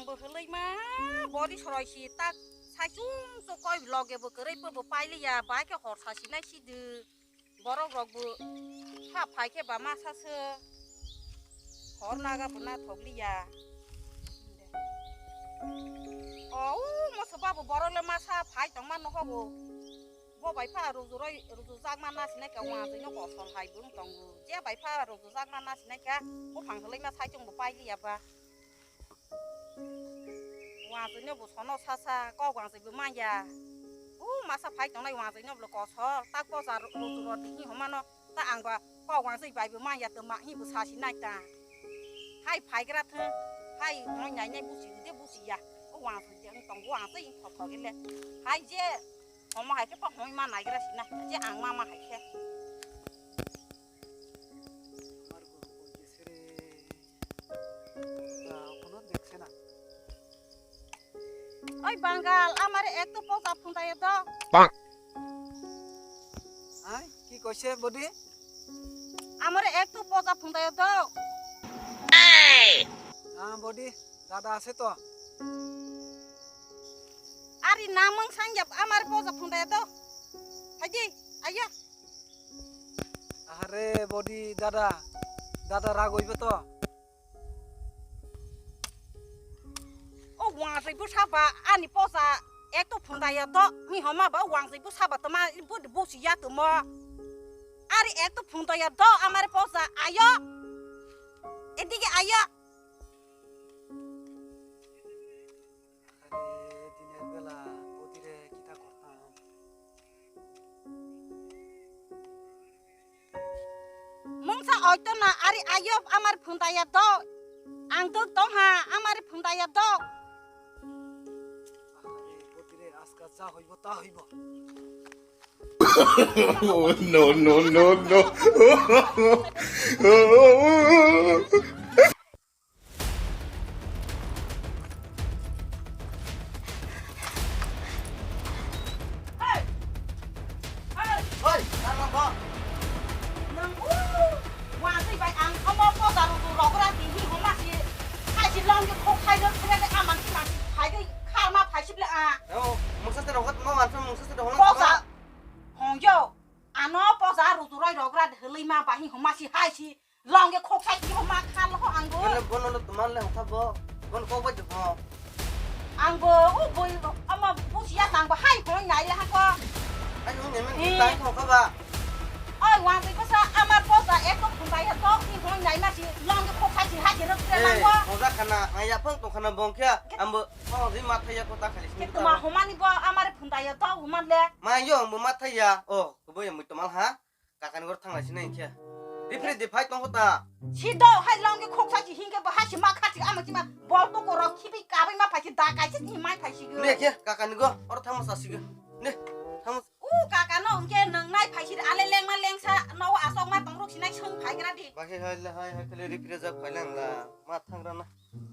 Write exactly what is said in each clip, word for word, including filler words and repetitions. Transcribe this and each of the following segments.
Bo hwlwi ma bori soroi si tak sai chung chung koi loge bo kwrwi bo bo pailiya bai khe hor sa sinai si de. Borok rok bo ha phai khe ba masa se hor naga bo na thok liya. O u moso ba bo borok le masa phai tong ma no hobo. Bo bai pha ruju roi ruju jak ma na sinai kha wng twi no kosol hai bo wng tongo. Je bai pha ruju jak ma na sinai kha buphang hwlwi ma sai chung bo pailiya ba. Wangtwi no bo sono sasa kok wangtwi bo manya. U masa phai tongnai wangtwi no bo kosol tak posa ro-, rotu roti hi homano ta ang ba kok wangtwi bai bo manya to ma hi bo sasi nai ta. Hai phai gra thung hai hoi nai nai busi de busi ya. U wangtwi de tong wangtwi thok thok ile. Hai je homo hai khe pa hoi ma nai gra sina je ang ma ma hai khe. আমার গরু কই গেছে রে? তা কোনো দেখছে না। Oi bangal, amare ektu poja phundaye do. Ai, ki koise bodi? Amare ektu poja phundaye do. Ah, bodi, dada ase to. Ari namung sangyap amare poja phundaye do. Haji, ayo. Are bodi dada, dada rag oibo to. O wangtwi bwsa ba ani posa ekto phundaya do mi homa ba wangtwi bwsa ba tama budi busi ya tumo. Ari ekto phundaya do amare posa ayo. Edige ayo. আরে দিনের বেলা বদিরে কিতা করতাম? Mungsa oito na ari ayo amar phundaya do. Ang duk tong ha amar phundaya do. আরে বদিরে আজকে যা হইব তা হইব। Oh, no, no, no, no. Oi, oi, oi, tama bo. Nang u, wangtwi bai ang omo poda rutu rogra di hi homa si. Hai si long ge khok khai rok khai de aman si nang khai de kharma phai si ble a. Yo, mungsa se rogat mo wansa mungsa se rogat. Poda. Hong yo. Ano poda rutu roi rogra de hwlwi ma bai hi homa si hai si. Long ge khok sai timo ma kha lo ang bo. Kene bono lo tuman le hokha bo. Bon kok bai ho. Ang bo u boi ama busia tang bo hai hoi nai le ha ko. Ai hoi nai man tai hokha ba. Oi wang twi ko sa ama posa ek ko khum bai ha to hi hoi nai ma si long ge khok sai si ha je ro tre lang bo. Posa khana aya phang to khana bong kya. Ambo phang di ma thaya ko ta khali. Ke tuma homani bo amare phun bai ha to human le. Ma yo ambo ma thaya. Oh, ko bo ya mui tumal ha. Kakani gor thang lai sinai khe. Rifre de phai tong ta. Si do hai long ge khok sa si hing ge bo hai si ma kha si ama si ma bol to ko rok khibi kabai ma phai si da kai si ni mai phai si go. Ne khe kakani go or thang sa si go. Ne thang. U kaka no hing khe nang nai phai si ale leng ma leng sa no asok ma tong rok sinai sung phai gra di. Ba khe hai le hai hai khle rifre jak phai lang la ma thang ra na.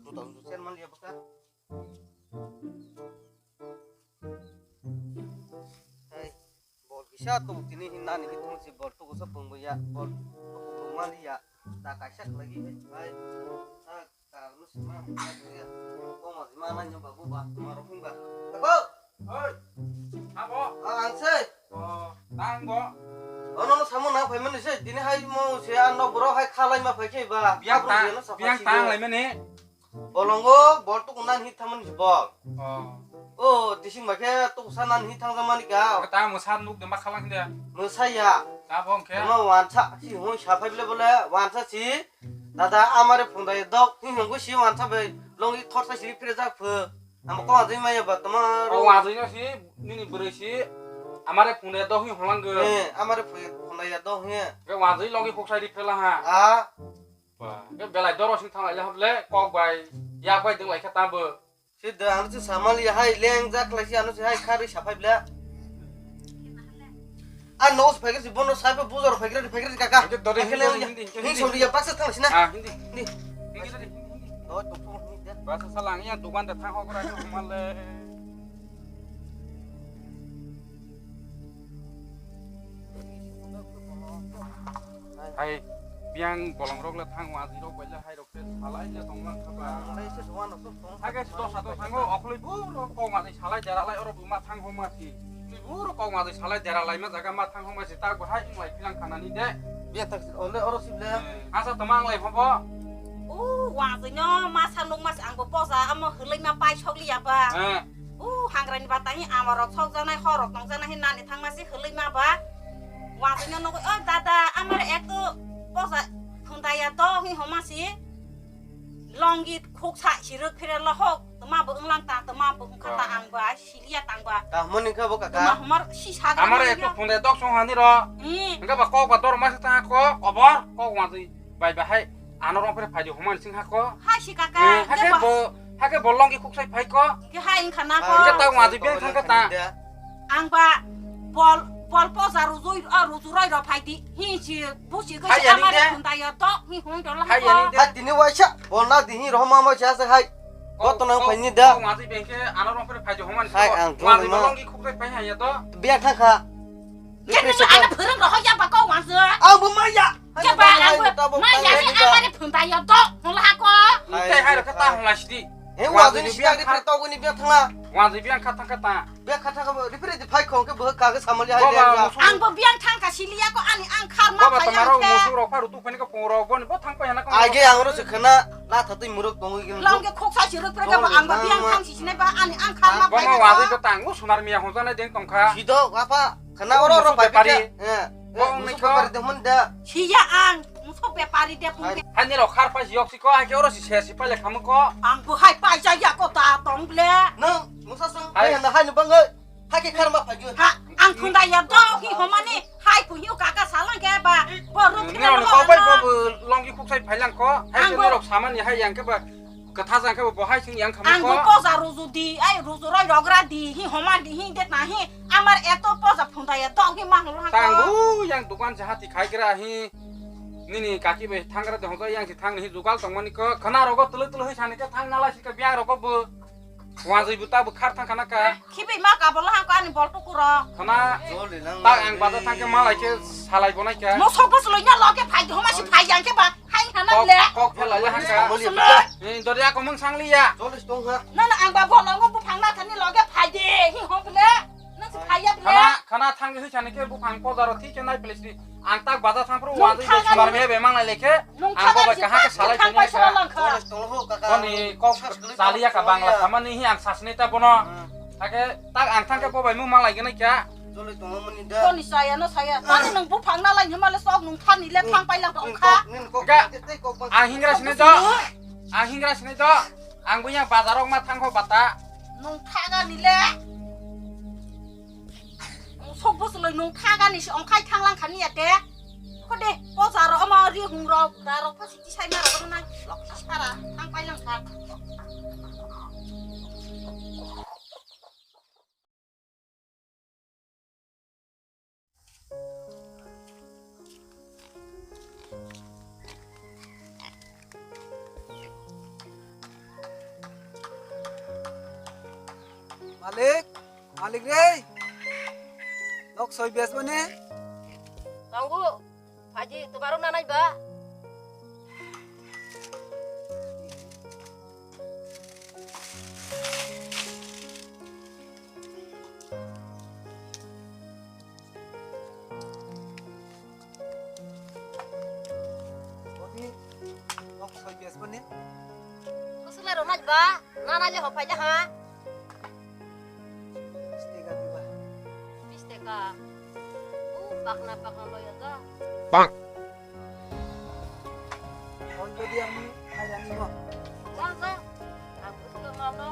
Juta juta chen man ya baka. Hai, bol kisa tung tini hin nani hin thung si bol tuku sa pung ya, bol tuku pung mali ya, ta kaisa lagi hai, hai, ta ta lu sima ya, ko ma sima na nyom babu ba, ma ro hung ba. Ko, oi, abo, ah, ang se, oh, tang bo, ono no samo na phai mani se, tini hai mo se ano bro hai khalai ma phai ke ba, biang tang, biang tang lai mani. Bolongo bol tuku nan hi thamani si bol. Oh. O tising ba khe tuku sa nan hi thang jamani ka. Ka ta mo san nuk de ma khalang de. Mo sa ya. Ta bong khe. Mo wansa si hoi sa phai bole bole wansa si. Dada amare phundai dok hi honggo si wansa bai longi thor sa si phire jak phu. Am ko ajai maya ba tama. O ajai no si nini bwrwi si amare phundai dok hi holang go. Eh amare phundai dok hi. Ke wajai longi khok sai ri phela ha. A. Ba, ke belai doro sing thang lai le hap le, kok bai, yak bai ding lai khe ta bo. Si de, ano si samali hai leng jak lai si, ano si hai khari sa phai ble. A no phai si bono sai phe bujor phai kre phai kre kaka. Hindi, dori, Akhele hindi, ya. Hindi, hindi, Hindi, hindi. Sori ya, baksa thang si na. Ah, hindi. Hindi. Hindi, hindi, hindi. Oh, to phone hindi. Baksa salang ya, dukan de thang ho kra mal le. Hai, Yang bolong rok le thang wajwi rok bai le hai rok se salai le tong lang kha ba. Hai se suan rok tong. Hai ke dosa to thango okhli buro kok wajwi salai dera lai oro buma thang homa si. Ni buro kok wajwi salai dera lai ma jaga ma thang homa si ta bo hai wng lai philang khana ni de. Biya tak si ole oro sib le. Asa to mang lai phobo. U wajwi no ma sa nuk ma si ang bo poja amo hwlwi ma pai sok li ya ba. Eh. U hangrani batai amarok sokjaknai, horok tongjaknai hinwi nani thangma se hwlwi ma ba. Wajwino nugwi, "O dada, amar ekto poja phundaya to," hinwi homa se. Longi khuksa sirwk phire lohok, tma bo wnglang ta, tma bo wngkha ta, ah, ang ba siliya tang ba. Tamo ni kha bo kaka. Tma homar sisa. Amar ekto phundaya dok song hani ro. Hmm. Hingke ba kok ba dor ma se ta kok, kobor, kok wajwi. Bai bahai ano rong phre phaidi humani sing hako. Hai si kaka, eh, hake bo, hake bo longi khuksai phai ko. Ke hai wngkha na ko. Hake ta wadi beng thang ka ta. Ang ba bol, bol poja rujui, o ruju roi ro phaidi. Hi si, bu si, hai si yani amare de. Khunda yo to, hi hung dol hai ko. Yani de. Hai tini waisa, bol na di hi rohma ma sa sa hai. Ko to na phaini da. Wadi beng ke ano rong phre phaidi humani. Hai ang wadi ma. Longi khuksai phai hai ya to. Beng thang kha. Kene no ana phwrwng rohor ya ba ko wangse. Ang bo maya. Jaba ang bo maya ni amari phunta yo do hong la ko. Tei hai rok ta hong la sidi. He wajini biang ri phre to guni biang thangla. Wajini biang kha thang kha ta. Biang kha thang kha ri phre di phai khong ke bo ka ke samali hai. Ang bo biang thang kha siliya ko ani ang khar ma phai. Baba tamaro musu rok pharu tu phani ko phung rok boni bo thang pai hana ko. Age ang ro se khana la thatui muruk tongwi gin. Long ke khok sa si ruk phre ke bo ang bo biang thang si sinai ba ani ang khar ma phai. Bo ma wajini to tang bo sunar miya hong jana deng tong kha. Sido apa? Khana oro oro pai bepari. Pita. Eh. Bo eh, wngnai musu ko. Bepari de hwn da. Siya ang, musu bepari de pung. Hai. Hani rok khar pai yok si ko, hai ke oro si ser si pai le khamu ko. Ang bo hai pai ja ya ko da tong ble. Nang musa sang hai. Pai handa hai no bangai. Hai ke khar ma pai ju. Ha, ang khunda ya do hi homani. Hai ku hiu kaka salang ke ba. Bo ruk ni ni rok ni ko bai bo longi khuk sai phai lang ko. Hai ke ni rok samani hai yang ke ba. Kwtha jang khe bo hai sing yang khamwi. Ang bo ko. Poja ruju di, ai ruju roi rogra di, hi homa di, hi det na hi. Amar eto poja phunda ya tong hi mang lo hang ko. Tang bu yang dukan se hati khai gra hi. Nini kaki bai thang gra de hong yang si thang ni hi jugal tong mani ko. Khana rogo tulu tulu hi sani ke thang nala si ke biang rogo bu. Wanjui bu ta bu khar thang khana ka. Khibi ma ka bolo hang ko ani bol tukuro. Khana. Joli lang ta lang ang baja di. Thang ke malai ke salai bonai ka. Mo sok bos loi na lo ke phai homa si phai yang ke ba. Hai hana le. Kok phela le hangka. Sumle. Eh, dori ako mung sang liya. Jolis tong ha. Na na ang ba bo nang bo phang na thani loge phai de. Hi hom le. Na si phai ya le. Khana, khana thang hi chani ke bo phang ko daro thi ke nai plis di. Ang tak baja thang pro wa de sumar me be mang lai le ke. Ang ko ba kaha ke salai thang pai sala lang kha. Jolis tong ho kaka. Koni kok saliya ka bangla samani hi ang sasne ta bono. Ake tak ang thang ke bo bai mung malai gana kya. Joloi tongmani da. Boni saya no saya. Ani nang buphang na lai hima le sok nung thani le thang pai lang tong kha. Nin kok, nin kok, ga. Tei kok bang. Ang hingra sini do. Ang hingra sini do. Ang buya bazar rok ma thang kho bata. Nung thaga ni le. Sok bus loi nung thaga ni si ongkhai thang lang khani ya te. Khode, o jaro omo ri hung rok, da rok pha siti sai ma rok na. Lok sara thang pai lang kha. Malik, malik re. Nok soi bes bani. Tanggu. Phaji, tubaro nanai ba? Boti, nok soi bes bani. Kusula ronai ba? Nanai le hopai le ha? Bis taka diba. Bis taka. O pakna pakna loya ja. Bang. Kon jodi ami khailani mo. Ja, ja. Ang busto malo.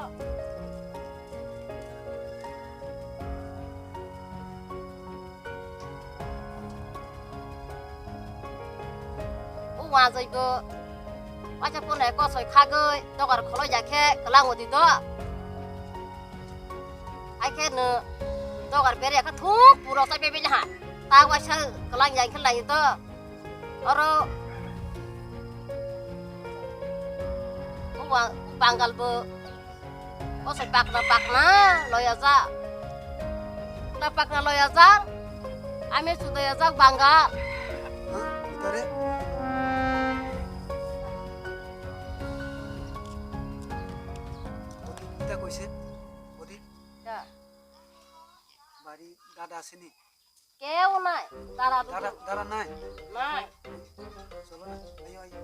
O wajai bo. Wacha pone kosoi khagoi, dogar kholoi jakhe, kelang odi do. Hai khe no dogar beri kha thuk puro chai bebe ha. Ta waisa kelang yang khe lai do. Oro buwa bangal bo kosoi pakna pakna loya ja. Na pakna loya ja. Ami sudoya ja bangal. Huh? Itare? Asini. Keu nai, dara dudu. Dara, dara nai. Nai. Cholo na. Ayo, ayo.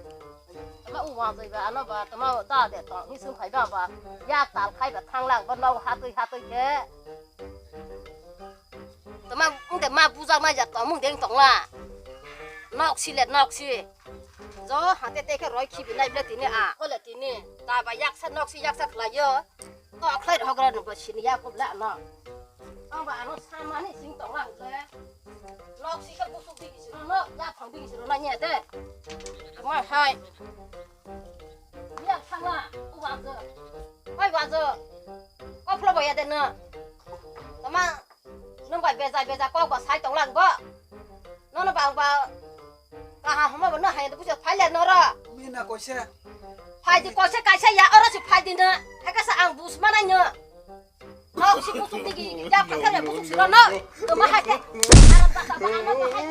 Ayo. Tama uwang jai ba, ano ba, tama da de tong, ni sung phai ba ba. Yak tal khai ba thang lang ba, nok hatui hatui ke. Tama ung de ma bujak nai ja tong, mung deng tong la. Nok si le, nok si. Jo, hate te ke roi khibi nai ble tini a. Ko le tini. Da ba yak sa, nok si yak sa khlai yo. Ko khlai rok gra no ba sini ya ko bla no. Ang ba ano samani sing tong lang le. Nok si ka busuk di sino no, ya thang di sino na nya de. Kama hai. Ya thang la, u ba zo. Oi ba zo. Ko phlo ba ya de no. Tama nung bai beja beja kok ba sai tong lang bo. Nono ba ba. Kaha homa bo no hai do bujo phai le noro. Mina koise. Phai di koise kaisa ya oro si phai di na. Hai kasa ang bus mana nyo. Nok si busuk digi ya phathar ya busuk siro no. Toma hai ke. Aram kasa ba ano hai.